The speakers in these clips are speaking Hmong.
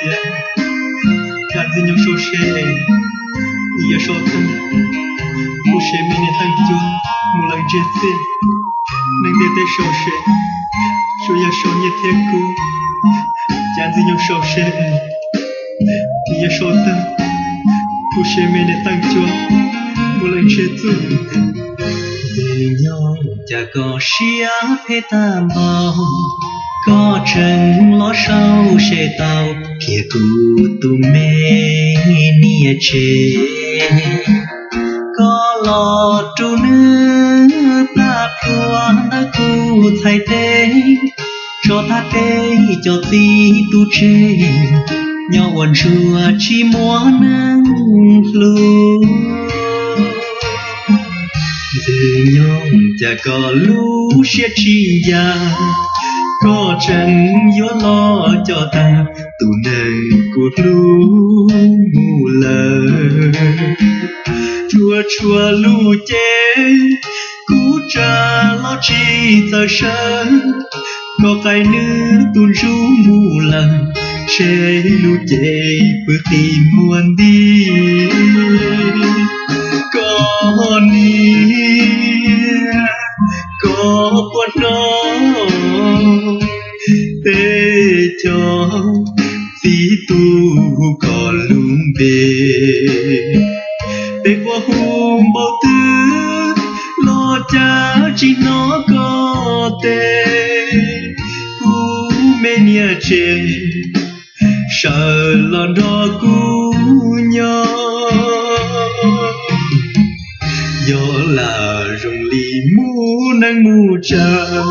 Cas ntxwg nyoog sau se, nws yuav sau tag, kuv se me niam tag cuag mus lawm ntsiag txiag. Neeg ntiaj teb sau se, tsuas yog sau nyiaj thiab kub. Cas ntxwg nyoog sau se, nws yuav sau tag, kuv se me niam tag cuag mus lawm ntsiag txiag. Ntxwg nyoog cas koj siab phem tag npaum, koj tseem los sau se tau kiag kuv tus me niam tsev. Koj los rub nws plab plhuav ntawm kuv txhais tes, tso tag peb cov txiv tub tsev, nyob ua ntsuag tsis muaj neeg hlub. Ntxwg nyoog cas koj lub siab tsis ncaj, koj tseem yuav los coj tag tus neeg kuv hlub mus lawm. Tsuas tshuav lub cev kuv tsa los tsis txawj sawv, koj qaij nws tus ntsuj mus lawm, seb lub cev pw qis muag nti. Koj niam, koj puas hnov peb cov txiv tub hu koj lub npe? Peb puas hu npaum twg los cas tsis hnov koj teb? Kuv me niam tsev, sawv los nrog kuv nyob. Yog lam zoo li mus neej mus tsav,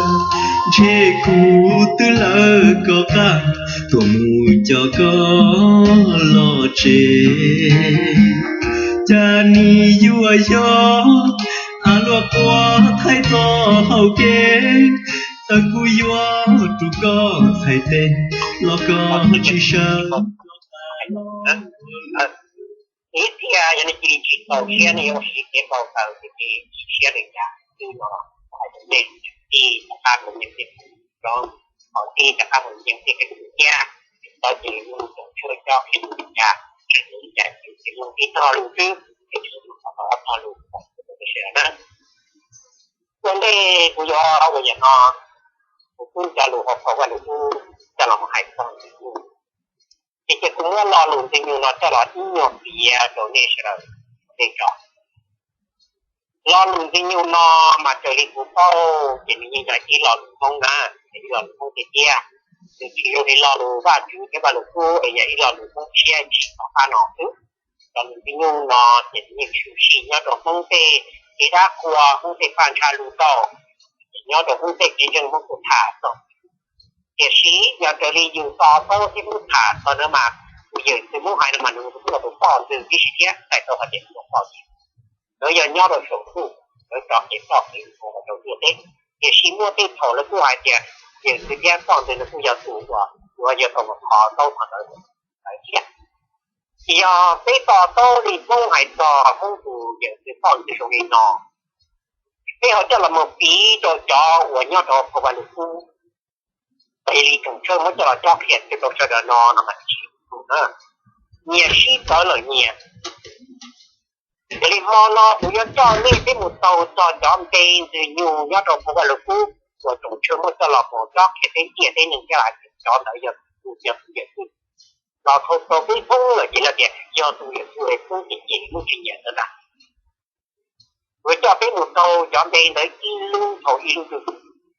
ntshe kuv twb lawv koj qab tuaj mus coj koj los tsev. Cas nim yuav yog av luaj quav thaij txoj hau kev, txawm kuv yuav rub koj txhais tes los koj tsis sawv. Ib txhia yog nej cia li tsis txaus siab, nej yuav ua siab ntev npaum ntawd ces nej siab li cas twb no los hais rau nej, tij rov qab mus nyeem tej, rov qab mus nyeem tej kawm ntawv thiab, txawm cia li mloog tsoom tshuaj coj qhia li cas, tseem li cas ces mloog ib tog lus xwb, ces tsis mloog ob tog lus, sawv daws na. Ua ntej kuv yuav ua yam no, kuv kuj cov lus hauv phau Vaj Lus Kub coj los mus hais txog Ntxwg Nyug. Ces cia kuv muab lo lus Ntxwg Nyug no coj los ib nyuag piav rau nej sawv daws, nej tso. Lo lus Ntxwg Nyug no mas raws li kuv paub ces nws yeej yog ib lo lus Hmoob na, yog ib lo lus Hmoob tiag tiag. Nws tsis zoo li lo lus Vajtswv thiab Vaj Lus Kub es yog ib lo lus Hmoob tshiab tsis tom qab no xwb. Lo lus Ntxwg Nyug no ces nws yeej tshwm sim nyob rau Hmoob tej kev dab qhuas, Hmoob tej paj ntsha lus tau, ces nyob rau Hmoob tej kev ntseeg Hmoob kuj tham tau. Tiam sis yog raws li yus to taub thiab Hmoob tham tau na mas, tus yawm ntxwv Hmoob hais no mas nws kuj yog tus poj ntxwv tib si thiab, txhais tau hais tias tus poj ntxwv, lawv yog nyob rau saum ntuj, lawv tso kev ploj kev tuag rau ntiaj teb. Tiam sis muaj tej thaum lawv kuj hais tias yawm ntxwv thiab poj ntxwv nws kuj yog tus uas yuav yog tus uas qhov ntaub qhov ntawv lawv thiab. Ces yog peb to taub li Hmoob hais txog Hmoob tus yawm ntxwv poj ntxwv zoo li no, peb ho coj los mus piv rau cov uas nyob rau phau Vaj Lus Kub, raws li tsoom tshuaj muab coj los cob qhia rau sawv daws no no mas tsis zoo na. Nyias sib txawv lawm nyias. Yog li hmo no kuv yuav coj nej peb mus taug txog cov npe Ntxwg Nyug nyob rau phau Vaj Lus Kub uas tsoom tshuaj muab coj los mus cob qhia peb ntiaj teb neeg thiab hais tias cov ntawd yog tus yawm ntxwv los dhau rau peb Hmoob lawm ces lawv tias yog tus yawm ntxwv Hmoob ces cia li muab tsis nyiam ntawd ntag. Kuv coj peb mus taug cov npe ntawd ib lub dhau ib lub,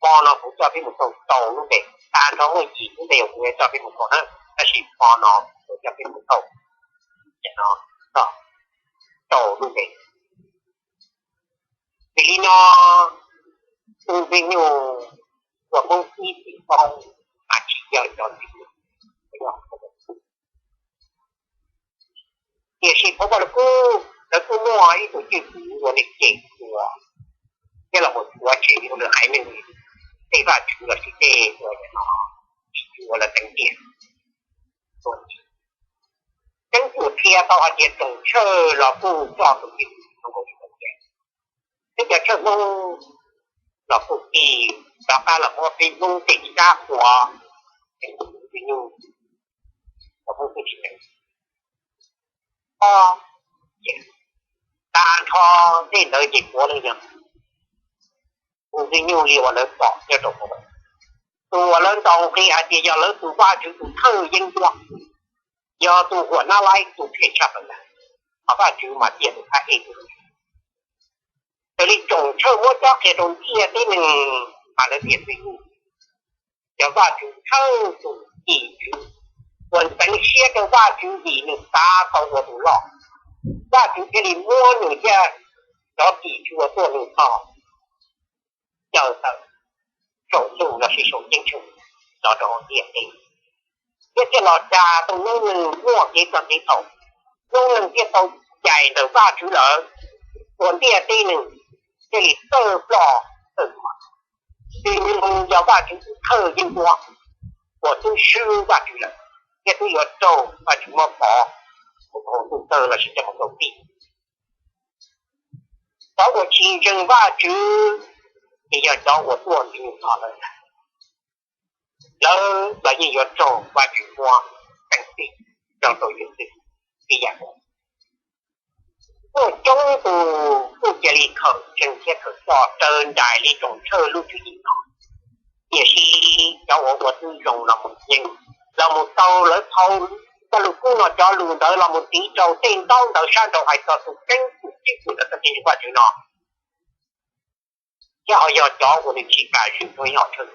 hmo no kuv coj peb mus taug rau lub npe, tag nrho muaj yim lub npe uas kuv yuav coj peb mus taug na, tab sis hmo no kuv coj peb mus taug rau lub npe. Vim li no, tus Ntxwg Nyug uas Hmoob ib txwm paub mas tsis yog cov Ntxwg Nyug. Tiam sis phau Vaj Lus Kub lawv kuj muaj ib tug cwj pwm uas nws cem ua, thiab los mus tuav tshem ua lwm haiv neeg, tej vaj tswv los sis tej uas no tsis yuav lawv teev tiam. Teeb tus qhia tau hais tias tsoom tshuaj los kuj coj tus cwj pwm zoo nkaus li tau tias peb cov tshuaj Hmoob los kuj tig rov qab los muab peb Hmoob tej kev dab qhuas, Ntxwg Nyug Tsis tseeb, tag nrho tej ntawd ces puav leej yog tus Nplog Nyuj li uas lawv pom nyob rau hauv, tus uas lawv ntaus nqi hais tias yog lawv tus Vajtswv tus thawj yeeb ncuab, yog tus huam nab laib tus phem tshaj plaws ntag, hos Vajtswv mas tias tus thab ej tus. Raws li tsoom Txwj Laug muab cob qhia rau ntiaj teb neeg mas lawv tias Nplog Nyuj yog Vajtswv thawj tus tim tswv uas ntxeev siab rau Vajtswv vim nws xav tau ua tus loj, Vajtswv thiaj li muab nws cov tim tswv uas tuaj nws txog caw tawm saum ntuj los sis saum ceeb tsheej los rau hauv ntiaj teb, thiab thiaj los dag tau noob neej muaj kev txog kev txhaum. Noob neej thiaj tau cais ntawm Vajtswv lawm, ua ntiaj teb neeg thiaj li txawj ploj txawj tuag. Nplog Nyuj yog Vajtswv tus thawj yeeb ncuab uas twb swb Vajtswv lawm, thiab twb yuav raug Vajtswv muab pov mus rau hauv ntuj tawg los sis coj mus rau tim. Cov uas tsis ntseeg Vajtswv ces yog cov uas tuaj Nplog Nyuj txog lawm, lawv los yeej yuav raug Vajtswv muab teem tis rau rau yus xwb ib yam nkaus. Muaj coob tus kuj cia li khaws ntseeg thiab khaws coj raws nraim li tsoom Txwj Laug lub tswv yim no, tiam sis cov uas ua tib zoo los mus yeej, los mus tau lawv thaum Vaj Lug Kub no cov lus ntawd los mus tiv rau tej ntaub ntawv sab nraud hais txog tus keeb kwm tseeb kwm ntawm txoj kev ntseeg Vajtswv no, thiab ho yog cov uas nws tsis kam zwm hnub ib hom tshaj,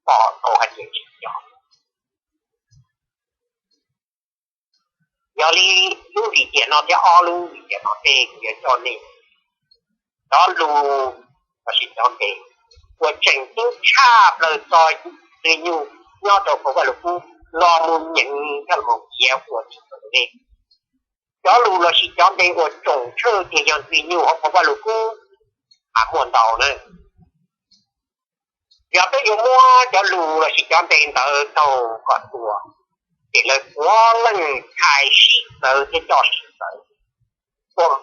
pom tau hais tias tsis yog. Yog li lub lim tiam no thiab ob lub lim tiam no tej kuv yuav coj nej cov lus los sis cov npe uas tseem ceeb tshaj plaws txog Nplog Nyuj nyob rau hauv Vaj Lug Kub los mus nyeem thiab los mus piav ua txuj tus nej. Cov lus los sis cov npe uas tsoom Txwj Laug tias yog Nplog Nyuj hauv Vaj Lug Kub mas muaj ntau na. Yog peb yuav muab cov lus los sis cov npe ntawd taug kom tuag, ces lawv puav leej txhais sib txawv thiab coj sib txawv. Ua,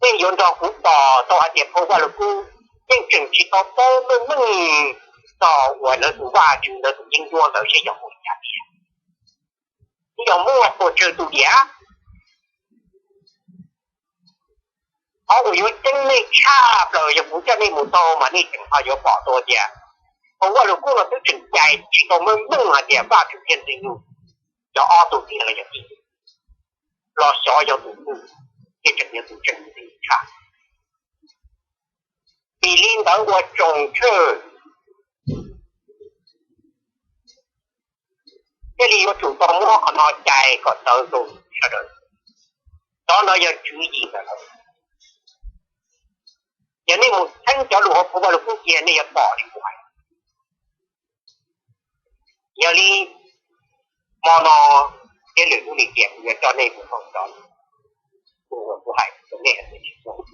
nej yuav nrog kuv pom tau hais tias phau Vaj Lug Kub yeej tseem tsis tau paub meej meej txog uas lawv tus Vajtswv ntawd tus yeeb ncuab ntawd seb yog mus li cas tiag, yog muaj puas tsawg tus diam. Qhov uas yuav ceeb nej tshaj plaws yog kuv coj nej mus taug mas nej tseem ho yuav pom tau tias phau Vaj Lug Kub no twb tseem cais tsis tau meej meej hais tias Vajtswv thiab Nplog Nyuj yog ob tug tiag los yog ib tug, los xyov yog tus twg, thiab tseem yog tus tseem ntxim tshaj. Vim li ntawd ua tsoom Txwj Laug thiaj li yuav tsum tau muab qhov no cais kom tawv rau sawv daws. Qhov no yog tswv yim ntawm lawv. Yog nej mus txheeb cov lus hauv phau Vaj Lug Kub kiag nej yuav pom li kuv hais. Yog li hmo no thiab lwm lub lim tiam kuv yuav coj nej mus koom cov lus uas kuv hais rau nej hais tias tsis muaj.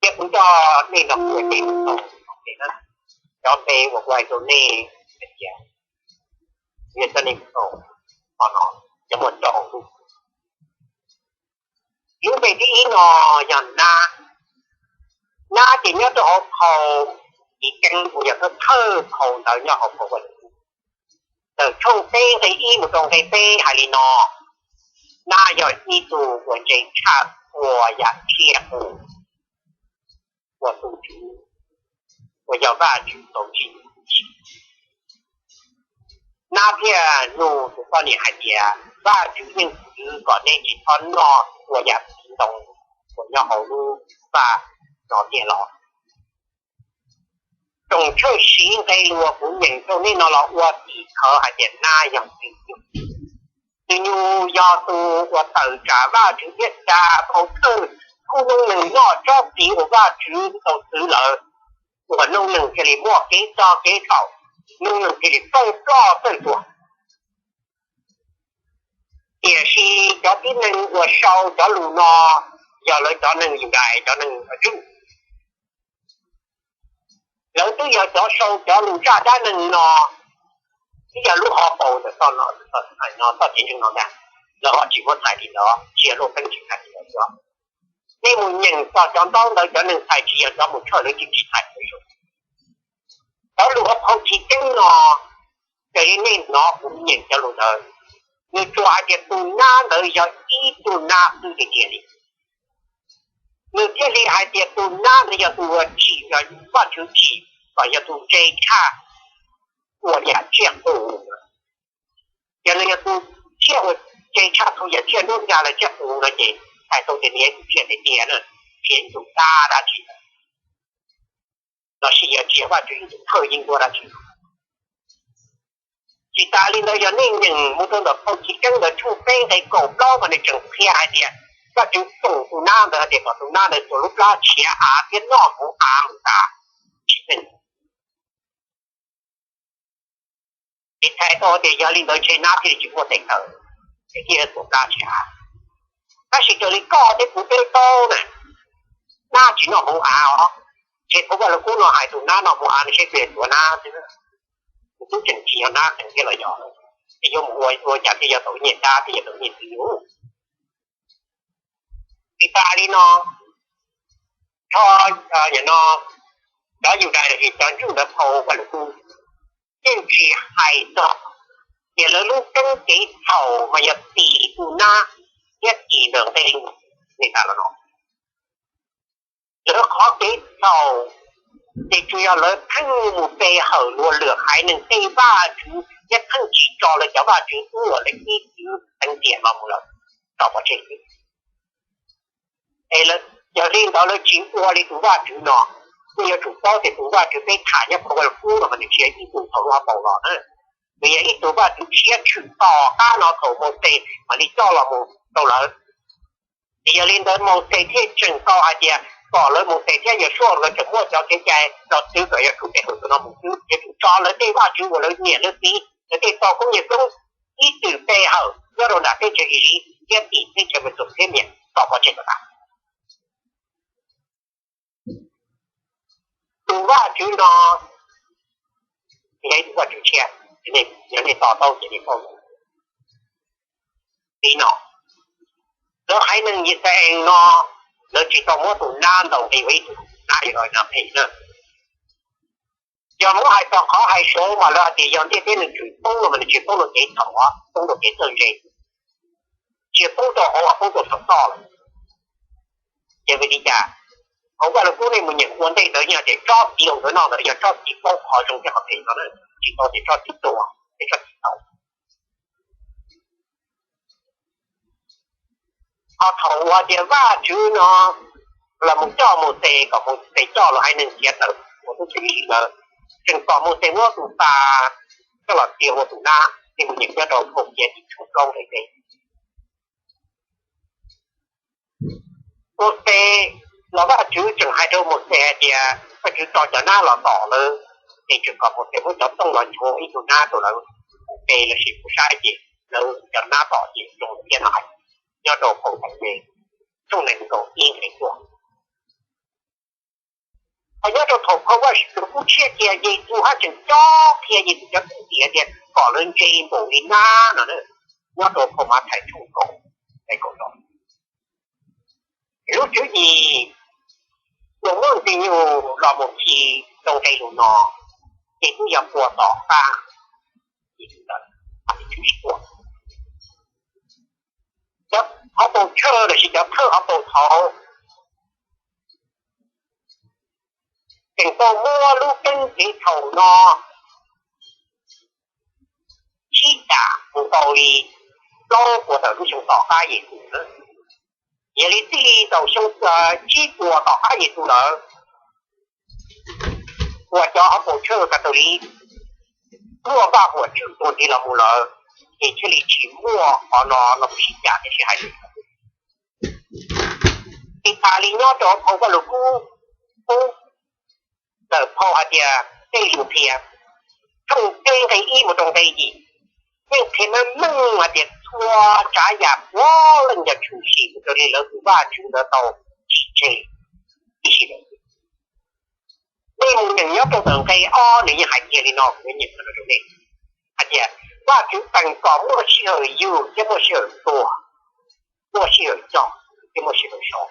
Thiab kuv coj nej nrog kuv ua ke mus koom cov npe uas kuv hais rau nej hais tias kuv yuav coj nej mus koom hmo no, cov muaj rau hauv lub. Lub npe thib ib no yog Nab. Nab ces nyob rau hauv phau Chiv Keeb uas yog thawj thawj phau ntawv nyob hauv phau Vaj Lug Kub, ntawm tshooj peb nqe ib mus rau nqe peb hais li no: Nab yog ib tug uas ntse tshaj txhua yam tshiab qus uas tus Tswv uas yog Vajtswv tau tsim. Nab thiaj nug tus poj niam hais tias, Vajtswv yeej xwv kom neb tsis txhob noj txhua yam txiv ntoo uas nyob hauv lub vaj no tiag los? Tsoom Txwj Laug siv nqe lus uas kuv nyeem rau nej no los ua tim khawv hais tias Nab yog Nplog Nyuj. Nplog Nyuj yog tus uas tawm tsam Vajtswv thiab tsa phau thawj khub noob neeg noj tsob txiv uas Vajtswv tau txwv lawm, uas noob neeg thiaj li muaj kev txog kev txhaum, noob neeg thiaj li txawj ploj txawj tuag. Tiam sis cov tib neeg uas sau cov lus no yog lawv cov neeg Yudais, cov neeg Jew. Lawv twb yog cov sau cov lus zaj dab neeg no, twb yog lub hauv paus ntawm txoj no, txoj ntawm no, txoj kev ntseeg no ntag. Lawv ho tsis muab txhais li ntawd, tsis yog Lauj Keeb tsis txhais li ntawd xwb. Nej mus nyeem txog cov ntaub ntawv cov neeg txhais tsis yog cov mus tshawj lawv yeej tsis txhais li ntawd. Cov lus hauv phau Chiv Keeb no, raws li nej hnov kuv nyeem cov lus ntawd, Nws tsuas hais tias tus nab ntawd yog ib tug nab xwb tiag tiag li. Nws thiaj li hais tias tus nab ntawd yog tus uas tsim, yog Vajtswv tsim, kom yog tus ntse tshaj ua yam tsiaj qus. Yog nws yog tus tsiaj uas ntse tshaj txhua yam tsiaj hnub nqa lawv tsiaj qus no ces hais tau tias nws yog tus tsiaj tiag tiag na, tsis yog ib tug dab dab tsi, los sis yog tsis yog Vajtswv ib tug thawj yeeb ncuab dab tsi. Tsis tas li ntawd, yog nej nyeem mus rau ntawm phau Chiv Keeb ntawd tshooj peb nqe kaum plaub mas nws tseem qhia hais tias Vajtswv foom tus nab ntawd hais tias kom tus nab ntawd txua lub plab tshiav av thiab noj hauv av mus tas tsis txeeb. Ces txhais tau tias yog li ntawd ntshe nab thiaj li tsis muaj tes taw, ces thiaj txua plab tshiav av. Tab sis raws li koj thiab kuv peb paub na, nab tsis noj hauv av os. Ces phau Vaj Lug Kub no hais tus nab noj hauv av no seb twb yog txua nab xwb, kuv twb tseem tsis yog nab qees thiab los yog, es yuav mus ua ua cas thiaj yog tau nyiaj dab thiab yog tau nyiaj txiv yus. Tsis tas li no, tho, no, cov Yudais los sis cov ntsuj ntawd phau Vaj Lug Kub yeej tsis hais txog tias lawv lub keeb kev txhaum mas yog tim tus nab thiab tim ntawm nqe lus Netas los no. Lawv qhov kev txhaum ces tsuas yog lawv pheej mus pe hawm luag lwm haiv neeg tej vaj tswv thiab pheej tsis tso lawv cov vaj tswv ub uas lawv ib txwm teev tiam los mus lawm tso pov tseg xwb. Es yog li ntawd lawv tsis ua li tus Vajtswv no, nej yuav tsum paub tias tus Vajtswv peb tham nyob phau Vaj Lug Kub no mas nws tsis yog ib tug thaum lub hauv paus los na, nws yog ib tug Vajtswv tshiab tshwm tom qab no thaum Mauxes mam li coj los mus rau lawv. Ces yog li ntawd Mauxes thiaj tseem tau hais tias kom lawv, Mauxes thiab Yausuas nkawd tseem muaj cov kev cai los twv kom yuav tsum pe hawm tus no mus xwb, yuav tsum tso lawv tej vaj tswv uas lawv niam lawv txiv lawv tej tog koob yawg koob ib txwm pe hawm nyob rau nram teb chaws Iziv thiab tim teb chaws Mesopotamia tso pov tseg kom tas. Tus Vajtswv no yog ib tug Vajtswv tshiab, yog nej to taub ces nej paub li no. Lawv haiv neeg Yixalayees no lawv tsis tau muab tus nab ntaus nqi ua ib tug nab yuav no phem na. Yog muab hais txog qhov hais saud mas lawv hais tias yog ntiaj teb nws tsis poob no mas nws tsis poob rau kev txhaum, poob rau kev txawj ntse, tsis poob rau hauv, poob rau saum toj lawm. Ces vim li cas hauv Vaj Lug Kub nej mus nyeem ua ntej ntawd yog tias tsob txiv uas nkawd noj ntawd yog tsob txiv paub qhov zoo thiab qhov phem no na, tsis tau tias tsob txiv tuag thiab tsob txiv txhaum. Ho thaum uas tias Vajtswv no los mus coj Mauxes kom Mauxes coj lawv haiv neeg khiav tawm ua tub txib ntawd, tseem kom Mauxes muab tus pas coj los txia ua tus nab, nej mus nyeem nyob rau Phau Khiav tshooj plaub nqe peb. Mauxes los Vajtswv tseem hais rau Mauxes hais tias Vajtswv tso cov nab los tom lawv, ces tseem kom Mauxes muab cov tooj los nchuav ib tug nab rau lawv pe los sis mus saib ces lawv cov nab tom ces zoo thiab no hais. Nyob rau Phau Ntawv Npe tshooj nees nkaum ib nqe cuaj. Ho nyob rau thaum Phau Vaj Lug Kub tshiab kiag Yexus haj tseem cob qhia Yexus cov thwj tim tias kom lawv ntse npaum li nab no na, nyob rau Phau Mathais tshooj kaum nqe kaum rau. Lub tswv yim uas muaj ntxwg nyoog los mus khi rau nqe lus no ces twb yog puag tom qab Yexus ntawd, Mathais tshooj tsib puas. Cov hauv paus tsawj los sis cov thawj hauv paus thaud tseem tau muab lub keeb kev txhaum no sib tham mus tau li plaub puas tawm lub xyoo tom qab Yexus na. Yog li txij li thaum xyoo tsib puas tom qab Yexus lawm, uas cov hauv paus tsawj Catholic muaj Vaj Huam Tswj tuag nthi los mus lawm, ces thiaj li tsis muaj qhov no los mus sib cam thiab sib hais lus. Tsis tas li nyob rau Phau Vaj Lug Kub, Kub ntawm phau hais tias tej lus qhia, tshooj peb nqe ib mus rau nqe yim, yeej qhia meej meej hais tias txhua tsav yam puav leej yog tshwm sim mus raws li lawv tus Vajtswv ntawd tau tsim tseg ib sim neej. Nej mus nyeem nyob rau ntawm nqe ob nws yeej hais kiag li no, kuv nyeem rau nej hais tias Vajtswv teem kom muaj sij hawm yug thiab muaj sij hawm tuag, muaj sij hawm coj thiab muaj sij hawm sau.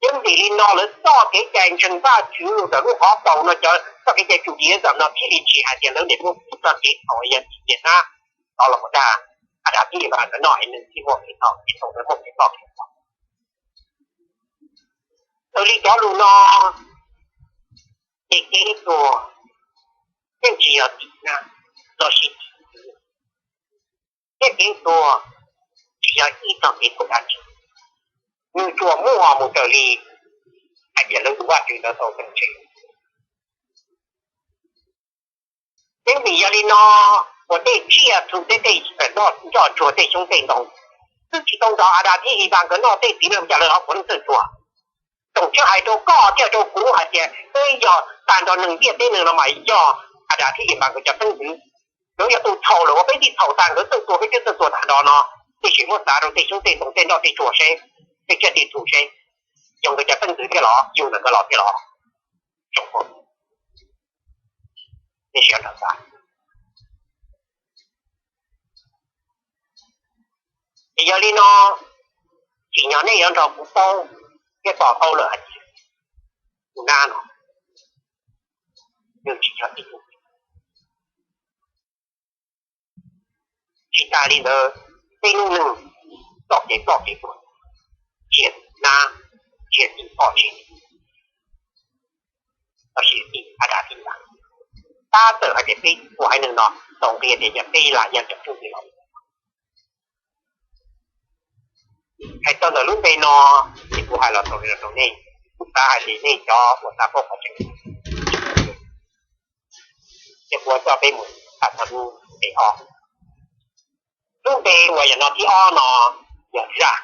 Yeej vim li no lawv txoj kev cai ntseeg Vajtswv ntawm lub hauv paus no, cov txoj kev cai Judaism no thiaj li tsis hais tias lawv niam muaj txoj kev txhaum yog txim nab. tod los mus dag Adas thiab Evas nkawd noj es nws thiaj muaj kev txhaum, ces thaum ntawd muaj kev ploj kev tuag. Raws li cov lus no, ces kev tuag yeej tsis yog tim nab los sis tim nws, thiab kev tuag tsis yog ib txoj kev tuag dab tsi. Nws tsuas muaj mus raws li hais tias lawv tus Vajtswv ntawd tau teem tseg. Yeej vim yog li no uas tej tsiaj txhu thiab tej nroj tsuag tej xyoob tej ntoo twb tsis tau nrog Adas thiab Evas nkawd noj tej txiv neej cas lawv ho puav leej txawj tuag. Tsoom tshiab hais rau koj thiab rau kuv hais tias twb yog tag nrho neeg ntiaj teb neeg no mas yog Adas thiab Evas nkawd cov xeeb ntxwv. Nkawd yog tus txhaum lawm uas peb thiaj txhaum tag, nkawd txawj tuag peb thiaj txawj tuag tag nrho no. Tiam sis muab xav rau tej xyoob tej ntoo tej nroj tej tsuag seb, tej tsiaj tej txhu seb, yog nkawd cov xeeb ntxwv thiab los yug ntawm nkawd los thiab los? Tsoom phooj ywg, nej sim nrog xav. Ces yog li no, tsim nyog nej yuav nrog kuv paub thiab to taub lawm hais tias tus nab no nws tsis yog ib tug. Tsis tas li ntawd, peb lub neej txoj kev ploj kev tuag tsis yog tim nab, tsis yog tim poj tim sev, tab sis tim Adas tim Evas. Tab txawm hais tias peb ua haiv neeg no tau nqi tias yog peb lam yog cov tub tij laug. Hais txog ntawm lub npe no, ces kuv hais los txog li no rau nej, kuv xav hais tias nej cov uas xav paub qhov tseeb, ces kuv coj peb mus tham txog lub npe ob. Lub npe uas yog no thib ob no yog zaj.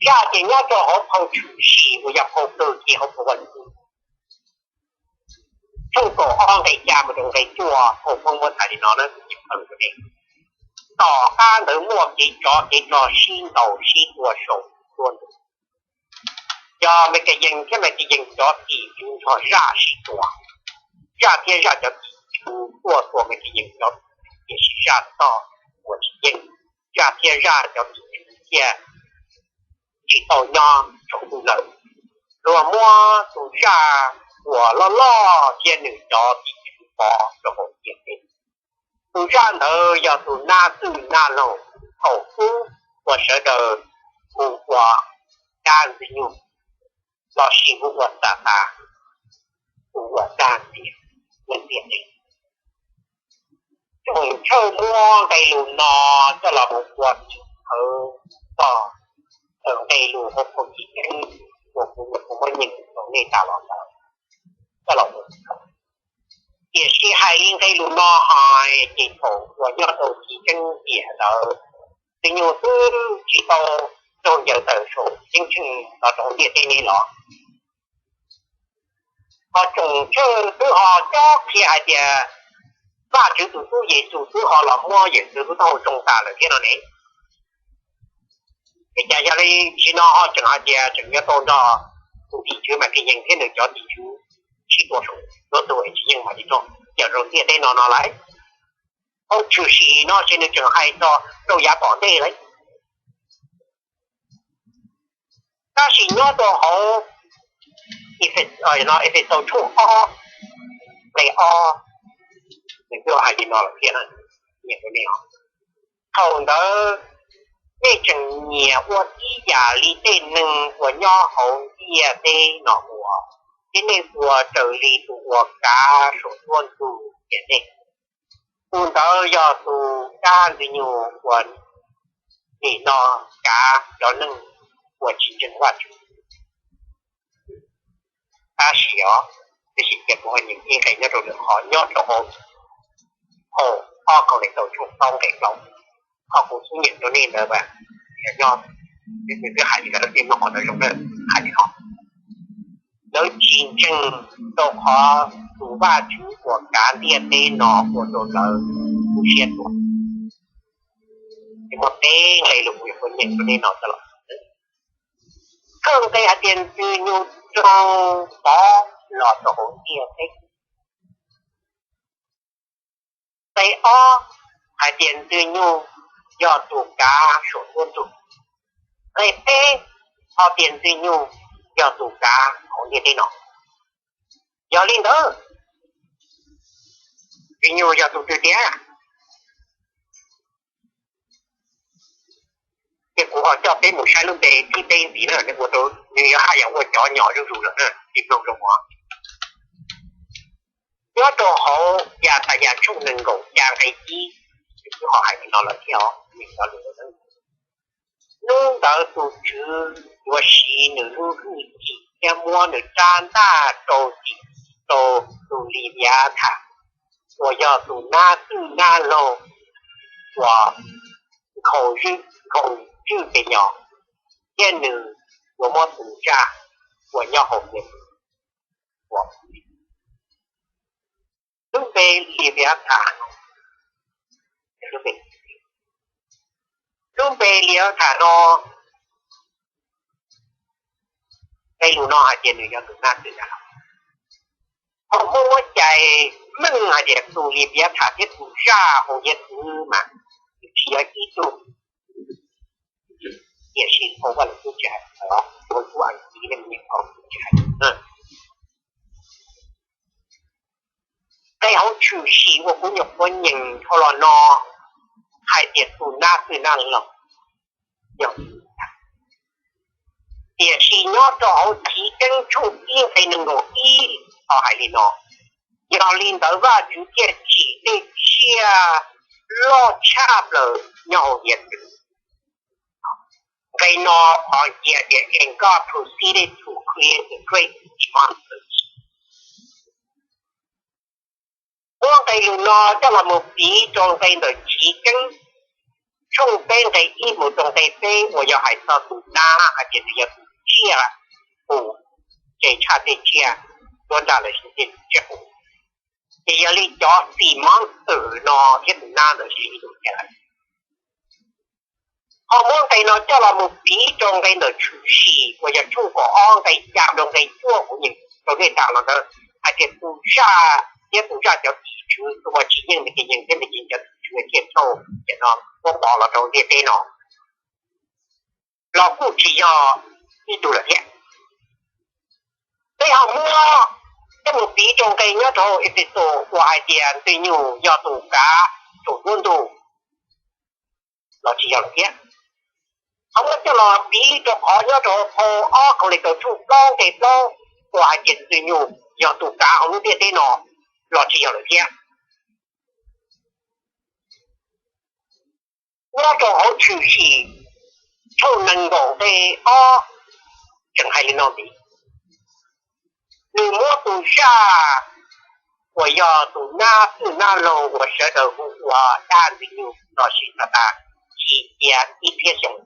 Zaj ces nyob rau hauv phau Tshwm Sim uas yog phau kawg kiag hauv phau Vaj Lug Kub, tshooj kaum ob nqe xya mus rau nqe cuaj, phau Hmoob muab txhais li no na, kuv cim qhawv rau nej. Tom qab ntawd muaj kev tsov kev rog sib ntaus sib tua saum ntuj. Yog Mes Kas Yees thiab Mas Tis Yees cov tim tswv nrog zaj sib tua. Zaj thiab zaj cov tim tswv tuaj tua Mes Kas Yees cov tim tswv, tiam sis zaj txoj tua tsis yeej. Zaj thiab zaj cov tim tswv thiaj tsis tau nyob saum ntuj lawm. Luag muab tus zaj uas loj loj thiab nws cov tim tswv pov rau hauv ntiaj teb. Tus zaj ntawd yog tus nab txwj nab laug thaum ub uas sawv daws hu ua Kab Ntxwg Nyoog, los sis hu ua Xatas, hu ua Dag Ntxias, ua Ntxias Tsev. Tsoom Tshawj muab nqe lus no coj los mus ua txhawv txog nqe lus hauv Phau Chiv Keeb uas kuv muab nyeem rau nej tas los ntawd coj los ua txhawv. Tiam sis hais li nqe lus no hais ces thaum uas nyob rau Chiv Keeb tiam ntawd, Ntxwg Nyoog twb tsis tau raug ncaws tawm saum ceeb tsheej los rau ntiaj teb ne los. Ho Tsoom Tshawj twb ho cob qhia hais tias Vajtswv tus Tub Yexus twb ho los muab Yexus tus taub hau tsoo tas lawm thiab no ne. Es cas yog li sim no ho tseem hais tias tseem yuav tau nrog tus tim tswv Mas Kis Yees thiab nws cov tim tswv sib tua saum nruab ntug es tsis yeej mam li raug ncaws rau ntiaj teb no no lauj? Hauv Tshwm Sim no ces nws tseem hais txog rau yav tom ntej lauj. Tab sis nyob rau hauv Efexaus tshooj ob nqe ob, nws twb hais li no lawm thiab na. Thaum ntawd nej tseem nyiam ua tib yam li tej neeg uas nyob hauv ntiaj teb no ua, thiab nej ua raws li tus uas kav saum nruab ntug tiam nej. Tus ntawd yog tus Kab Ntxwg Nyoog uas nim no kav cov neeg uas tsis ntseeg Vajtswv. Tab sis os, tab sis cia kuv ho nyeem ib nqe nyob rau lwm qhov nyob rau hauv, hauv ob Kauleethaus tshooj plaub nqe plaub, qhov kuv xub nyeem rau nej ntawd as, nyob, nws twb hais li ntawd, lawv tej mloog qhov ntawd zoo na, hais li no: Lawv tsis ntseeg rau qhov tus Vajtswv uas kav ntiaj teb no ua rau lawv tu siab tuag. Ces muaj peb nqe lus kuv yuav nyeem rau nej no coj los. Thawj nqe hais tias Ntxwg Nyoog raug pov los rau hauv ntiaj teb. Nqe ob hais tias Ntxwg Nyoog yog tus kav saum nruab ntug. Nqe peb ho tias Ntxwg Nyoog yog tus kav hauv ntiaj teb no. Yog li ntawd, Ntxwg Nyoog yog tus twg tiag? Ho coj peb mus saib lub npe thib peb ntxiv na, nws ua rau nws yuav haj yam ua cov nyom zuj zus lawm na, tsis mloog zoo os. Nyob rau hauv Yaxayas tshooj nees nkaum xya nqe ib, nws kuj ho hais li no lawm thiab os. Hnub ntawd tus Tswv yuav siv nws lub hwj chim thiab muab nws rab ntaj rau tim rau tus Liviathas uas yog tus nab twj nab laug uas nkhaus zwj pes nyos, thiab nws yuav muab tus zaj uas nyob hauv nws ua. Lub npe Liviathas, lub npe Liviathas no, nqe lus no hais tias nws yog tus nab twj nab laug. Ho muaj muab cais meej hais tias tus Liviathas thiab tus zaj hauv hiav txwv mas nws tsis yog ib tug, tiam sis phau Vaj Lug Kub tsis hais, phau Vaj Lug Kub Askiv ne, phau Vaj Lug Kub tsis hais. Nqe hauv tshwm sim uas kuv nyuam qhuav nyeem dhau los no hais tias tus nab twj nab laug yog, tiam sis nyob rau hauv Chiv Keeb tshooj ib nqe nees nkaum ib ho hais li no: Yog li ntawd Vajtswv thiaj tsim tej tsiaj loj tshaj plaws nyob hauv hiav txwv. Nqe no qhov cia tias And God proceeded to create the great monsters. Muab nqe lus no coj los mus piv rau nqe ntawm Chiv Keeb tshooj peb nqe ib mus rau nqe peb uas yog hais txog tus nab hais tias nws yog tus tsiaj qus, ces tshaj tej tsiaj nruab nrag lossis tej tsiaj qus. Ces yog li cov sea monster no thiab tus nab ntawd ces ib tug tsiaj lawm. Ho muab nqe no coj los mus piv rau nqe ntawm tshwm sim uas yog tshooj kaum ob nqe xya rau nqe cuaj kuv nyeem rau nej tag los ntawd hais tias tus zaj thiab tus zaj cov tim tswv tus uas tsis yeej nws ces yeej thiab nws ces cov tim tswv thiaj thauj ces no muab pov los rau ntiaj teb no los kuj tsis yog ib tug lawm thiab. Peb ho muab coj mus piv rau nqe nyob rau Efexus uas hais tias ntxwg nyoog yog tus kav saum nruab ntug los tsis yog lawm thiab. Ho muab coj los piv rau qhov nyob rau phau ob Kauleethaus tshooj plaub nqe plaub uas hais tias ntxwg nyoog yog tus kav hauv lub ntiaj teb no los tsis yog lawm thiab. Nyob rau hauv tshwm sim tshooj nees nkaum nqe ob tseem hais li no ntxiv: Nws muab tus zaj uas yog tus nab twj nab laug uas sawv daws hu ua dab ntxwg nyoog lossis Satas tsim cia ib txhiab xyoo.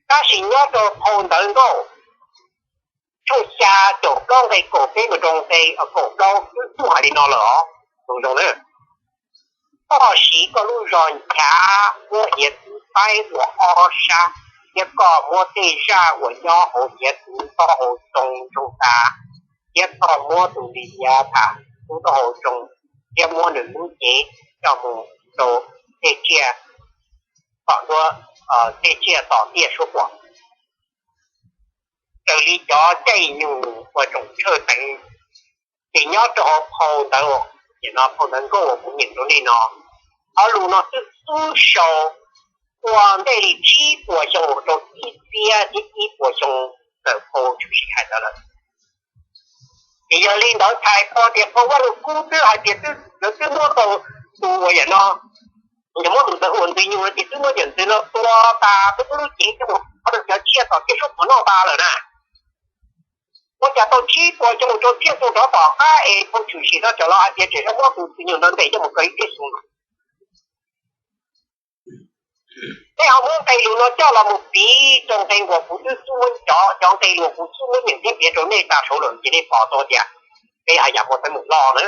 Tab sis nyob rau phau Ntawv Nkauj tshooj xya caum plaub nqe kaum peb mus rau nqe kaum plaub twb kuj hais li no lawm os. Zoo zoo na: Koj siv koj lub zog nchav muab hiav txwv faib ua ob sab, thiab koj muab tej zaj uas nyob hauv hiav txwv taub hau tsoo ntsoog tas, thiab koj muab tus Liviathas lub taub hau tsoo, thiab muab nws lub cev coj mus rau tej tsiaj tom ntuab, tej tsiaj tom tiaj suab puam, raws li cov caij nyoog uas tsoom tshawj teev. Ces nyob rau hauv phau ntawv, phau Ntawv Nkauj uas kuv nyeem rau nej no, qhov lus no twb xub sau ua ntej li tsib puas xyoo rau ib txhiab thiab ib puas xyoo ntawm phau tshwm sim hais ntawd lawm. Ces yog li ntawd txhais tau tias phau Vaj Lug Kub twb hais tias lawv twb muab tau tus uas yam no, yog muab tus ntawd ua ntxwg nyoog no ces twb muab yawm ntxwg no tua tas, twb muab lub cev coj mus rau cov tsiaj tom tiaj suab puam noj tas lawm na. Ua cas tau tsib puas xyoo rau txhiaj xyoo rov tom qab es phau tshwm sim no txawm los hais tias tseem muab tus ntxwg nyoog ntawd ntes coj mus kaw ib txhiab xyoo no. Peb ho muab nqe lus no coj los mus piv rau nqe uas kuv twb xub muab, cov, cov nqe lus kuv xub muab nyeem thiab piav rau nej tag saud lawm ces nej pom tau tias peb haj yam muaj teeb meem loj na.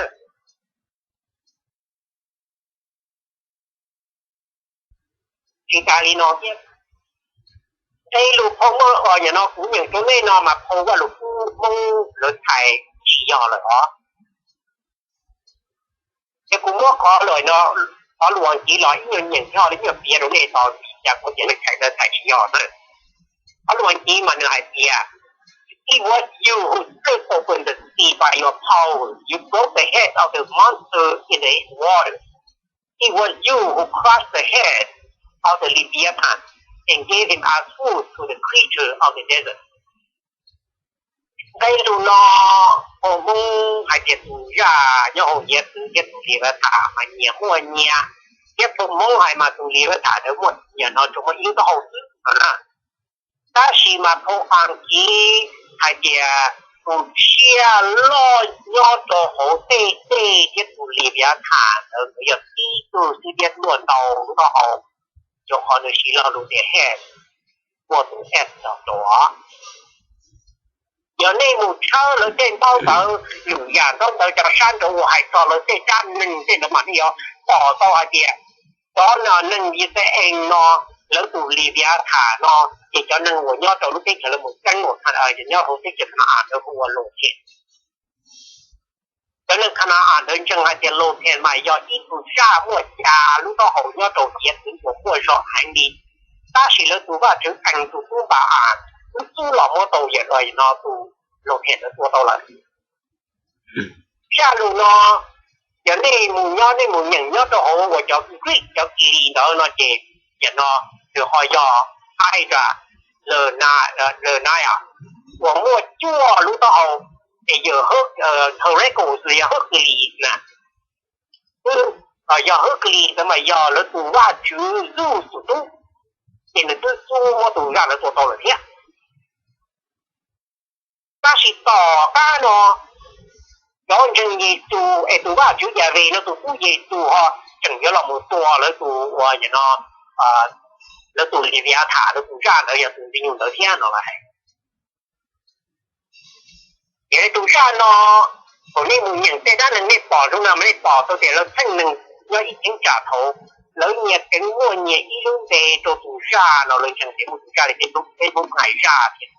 Tsis tas li no thiab, nqe lus phau Hmoob uas nim no kuv nyeem rau nej no mas phau Vaj Lug Kub Hmoob lawv txhais tsis yog lawm os. Ces kuv muab qhov lus no, qhov lus As Kiv los ib nyuag nyeem thiab ib nyuag piav rau nej tau, vim cas kuv tias lawv txhais, lawv txhais tsis yog na. Qhov lus As Kiv mas nws hais tias, It was you who split open the sea by your power. You broke the head of the monster in the water. It was you who crushed the head of the Leviathan and gave him as food to the creature of the desert. Nqe lus no phau Hmoob hais tias tus zaj nyob hauv hiav txwv thiab tus Leviathan mas nyias muaj nyias, thiab phau Hmoob hais mas tus Leviathan ntawd muaj nyias no tsuas muaj ib lub taub hau xwb no na. Tab sis mas phau Askiv hais tias tus tsiaj loj nyob rau hauv tej dej thiab tus Leviathan ntawd nkawd yog tib tug xwb thiab muaj ntau lub taub hau, rau qhov nws siv lo lus tias head, muaj tus S los rau. Yog nej mus tshawb lawv tej ntaub ntawv, lwm yam ntaub ntawv cov sab nraud uas hais txog lawv tej dab neeg tej ntawd mas nej yuav pom tau hais tias cov neeg Yixalayees no, lawv tus Leviathan no, ces cov neeg uas nyob rau lub teb chaws lawv mus txeeb, nyob hauv teb chaws Ka na-as ntawd hu ua Lothian. Cov neeg Ka na-as ntawd ntseeg hais tias Lothian mas yog ib tug zaj muaj xya lub taub hau nyob rau hiav txwv uas muaj zog heev li. Tab sis lawv tus vaj tswv Aes tus tub Npa-as twb xub los muab tau yam no tus Lothian ntawd tua tau lawm. Zaj lus no, yog nej mus nyob, nej mus nyeem nyob rau hauv uas cov Greek cov Kilis ntawd no ces, yam no nws ho yog Hydra, Lana, Lana uas muaj cuaj lub taub hau, ces yog Hercules, yog Hercules na. Twb yog Hercules ntawd mas yog lawv tus vaj tswv Zeus tus tub, ces nws twb xub muab tus zaj ntawd tua tau lawm thiab. Tab sis tom qab no, cov ntseeg Yexus es tus vaj tswv Yahweh no tus tub Yexus ho tseem yuav los mus tua lawv tus uas no, lawv tus Leviathan, lawv tus zaj ntawd yog tus ntxwg nyoog ntawd thiab no lawm hais. Ces tus zaj no, thaum nej mus nyeem tej dab neeg nej pom zoo no mas nej pom tau tias lawv txheej neeg nyob ib cheeb tsam thaud, lawv nyias tseem muaj nyias ib lub npe rau tus zaj no, lawv ntseeg tias muaj tus zaj li peb Hmoob hais zaj tias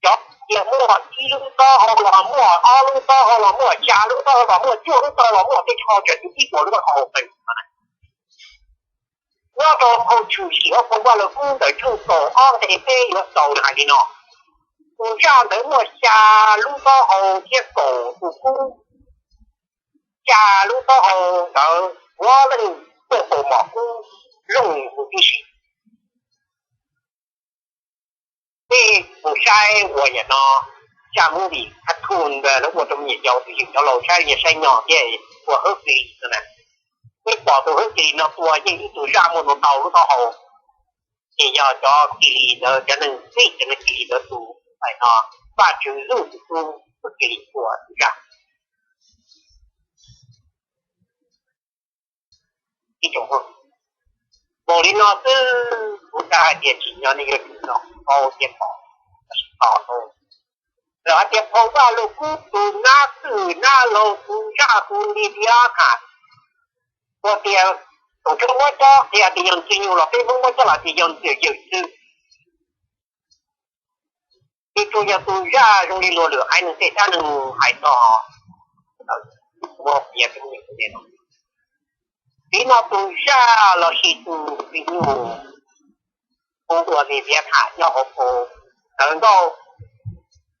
cov tias muaj ib lub taub hau los muaj ob lub taub hau los muaj xya lub taub hau los muaj cuaj lub taub hau los muaj tej qho tseem ib puas lub taub hau. Nyob rau phau Tshwm Sim hauv phau Vaj Lug Kub ntawm tshooj kaum ob nqe peb yuav xaus nws hais li no: Tus zaj ntawd muaj xya lub taub hau thiab kaum tus kub. Xya lub taub hau ntawd ua leej tuaj kaus mom kub looj huv tib si. Peb mus saib uas yam no, zaj movie cartoon ntawd lawv ua rau me nyuam yaus tus ywm cov laus saib, saib nyo thiab ua hwb kis no na. Peb pom tus hwb kis no tua yeej ib tug zaj muaj ntau ntau lub taub hau, ces yog cov Kilis ntawd, cov neeg Greek, cov neeg Kilis ntawd tus, no, vaj tswv Zeus tus tub, tus Kilis tua tus zaj. Ib tsoom, npaum li no xwb kuv xav hais tias tsim nyog nej yuav tsum nco qab thiab pom, tab sis tos no. Lawv hais tias phau Vaj Lug Kub tus nab xwm nab laug tus zaj tus li tiab tham, ua tias tus Hmoob muab cob qhia tias yog ntxwg nyoog los peb Hmoob muab cob los tias yog ntxwg yawm xwb. Ces tsuas yog tus zaj zoo li luag lwm haiv neeg tej dab neeg hais txog, muab piav rau nej no. Vim no tus zaj los sis tus ntxwg nyoog hu ua Leviathan nyob hauv phau Ntawv Nkauj